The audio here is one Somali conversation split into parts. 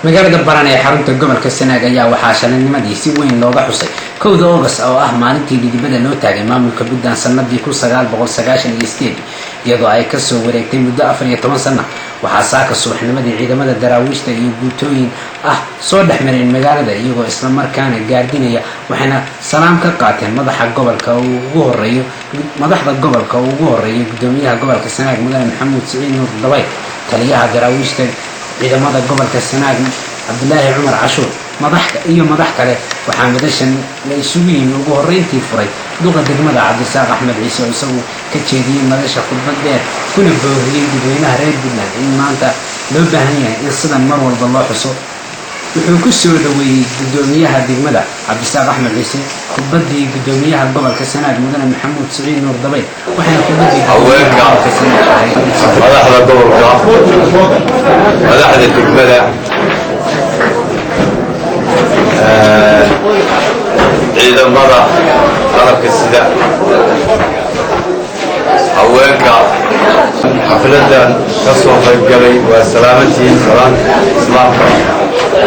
Magaalada Baran ee xarunta gobolka Sanaag ayaa waxaa shalinimadii si weyn looga xusay 1da August, oo ah maalintii dhidibada loo taagay maamulka Puntland sanadii 1998, iyadoo ay kasoo wareegtay muddo 14 sana. Waxaa saaka subaxnimadii ciidamada daraawiishta iyo guutooyin ah soo dhex mareen magaalada, iyagoo islamarkaana gaardinaya, waxayna salaam ka qaateen madaxa gobolka ugu horeeyo madaxda gobolka uu ugu horeeyo gudoomiyaha gobolka Sanaag, Mudane Maxamuud Siciid Nuur Dabayl, taliyaha daraawiishta ciidamada gobolka Sanaag, Cabdilaahi Cumar Cashuur, madax iyo madax kale. Waxaa madashan la isugu yimi ugu horreyntii furay duqa degmada, Cabdisaaq Axmed Ciise, oo isagu ka jeediyey madasha khudbad dheer, kuna booriyey dadweynaha reer Puntland in maanta loo baahan yahay in sidan mar walba loo xuso. Wuxuu ku soo dhoweeyey gudoomiyaha degmada, Cabdisaaq Axmed Ciise, khudbadii gudoomiyaha gobolka Sanaag, Mudane Maxamuud Siciid Nuur Dabayl, waxayna khudbadii Haweenka, gobolka Sanaag ahayd: madaxda gobolka, madaxda degmada, ciidamada qalabka sida, haweenka xafladan ka soo qayb galay, waa salaamantihiin, salaanta islaamka.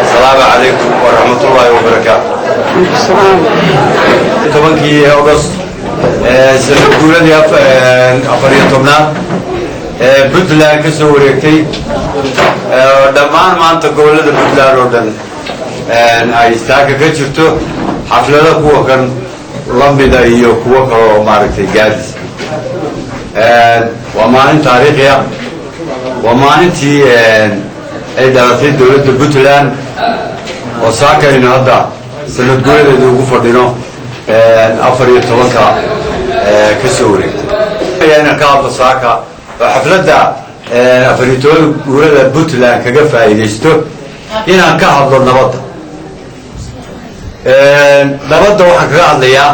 Asalaamu calaykum waraxmatullaahi wabarakaatu. 10kii August, sanad guuradii 14aad ee Puntland ka soo wareegtay, dhammaan maanta gobollada Puntland oo dhan ay istaaka ka jirto xaflado kuwa kan lamida iyo kuwo kaloo maaragtay gaadis. Waa maalin taariikhi ah, waa maalintii ay dhalatay dowladda Puntland, oo saakaynu hadda sanad guuradeeda ugu fadhino 14ka ka soo wareegtay. Inaan ka hadlo saaka oo xafladda 14 guurada Puntland kaga faa'iidaysto inaan ka hadlo nabadda. Nabadda waxaan kaga hadlayaa,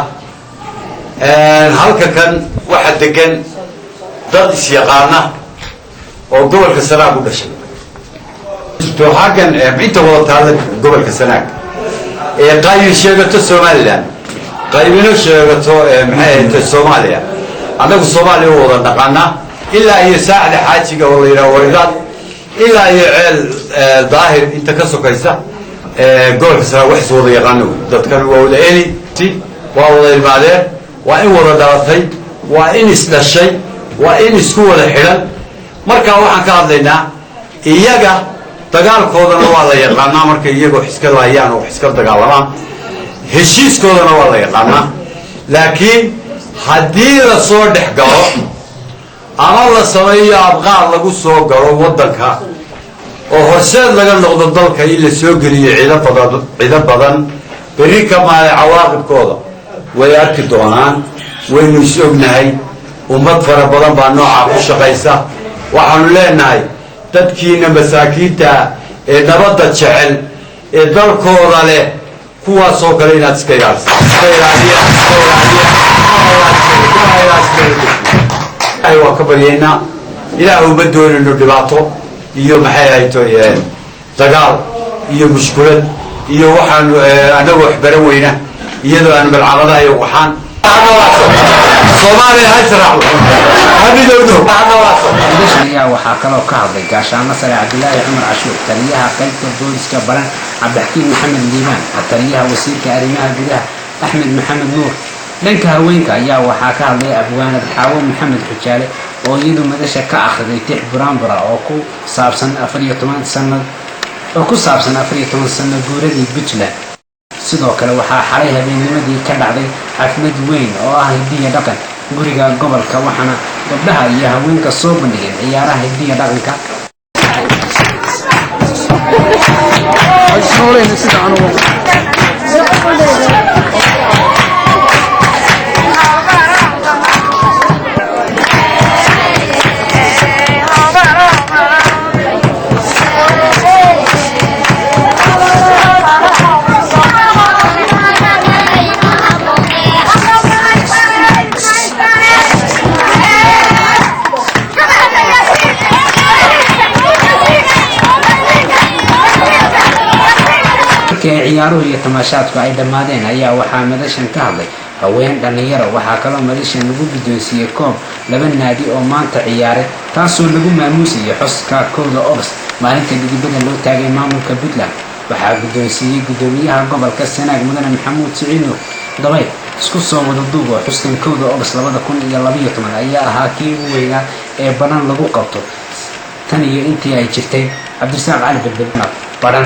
halka kan waxa degan dad isyaqaana oo gobolka Sanaag u dhashay. Xaggan inta wada taalla gobolka Sanaag ee qaybi sheegato Somaliland, qaybino sheegato, maxay ahayd, Soomaaliya. Annagu Soomaaliya u wada dhaqanaa, ilaa iyo Saacda Xaajiga oo la yidhaha Waridaad, ilaa iyo Ceel Daahir inta ka sokaysa gobolka Sanaag wax is wada yaqaano wey. Dadkan waa wada eli, waa wada ilmaadeen, waa in wada dhalatay, waa in isdhashay, waa in isku wada xidhan. Marka waxaan ka hadlaynaa, iyaga dagaalkoodana waa la yaqaanaa markay iyaga wax iska laayaan oo wax iska dagaalamaan, heshiiskoodana waa la yaqaanaa. Laakiin haddii lasoo dhex galo ama la sameeyo abqaal lagu soo galo waddanka oo horseed laga noqdo dalka in la soo geliyo ciido badan, ciido badan berri ka maale cawaaqibkooda way arki doonaan. Waynu is ognahay, ummad fara badan baa noocaa ku shaqaysa. Waxaanu leenahay dadkiina masaakiinta ee nabadda jecel ee dalkooda leh, kuwaasoo kale inaad iska ilaalisa, iska ilaaliya, iska ilaaliya. Ilaahay waan ka baryaynaa. Ilaah uma doonayno dhibaato iyo, maxay ahayto, dagaal iyo mushkulad iyo waxaanu annagu wax baran weyna, iyadoo aanu malcamadaha iyo waxaan. Soomaaliya ha israacdo, ha midowdo. Madashan ayaa waxaa kaloo ka hadlay gaashaano sare Cabdilaahi Cumar Cashuur, taliyaha qaybta booliska Baran, Cabdixakiin Maxamed Liibaan, taliyaha wasiirka arrimaha gudaha, Axmed Maxamed Nuur. Dhanka haweenka ayaa waxaa ka hadlay abwaanad Xaawo Maxamed Xujaale, oo iyadu madasha ka akhriday tix buraanbura oo ku saabsan 14 sano, oo ku saabsan 14 sano guuradii Puntland. Sidoo kale waxaa xalay habeennimadii ka dhacday xaflad weyn oo ah hidiya dhaqan guriga gobolka, waxaana gabdhaha iyo haweenka soo bandhigeen ciyaaraha hidiya dhaqanka. Markii ay ciyaaruhu iyo tamaashaadku ay dhammaadeen ayaa waxaa madashan ka hadlay haween, dhallinyaro. Waxaa kaloo madashan lagu guddoonsiiyey koob laba naadi oo maanta ciyaaray, taasoo lagu maamuusayay xuska 1da August, maalinta dhidibada loo taagay maamulka Puntland. Waxaa guddoonsiiyey guddoomiyaha gobolka Sanaag, Mudane Maxamuud Siciid Nuur Dabayl. Isku soo wada duub oo xuskan 1da August 2012 ayaa ahaa kii ugu weynaa ee Badhan lagu qabto tan iyo intii ay jirtay. Cabdirasaaq Cali Belbel, Badhan.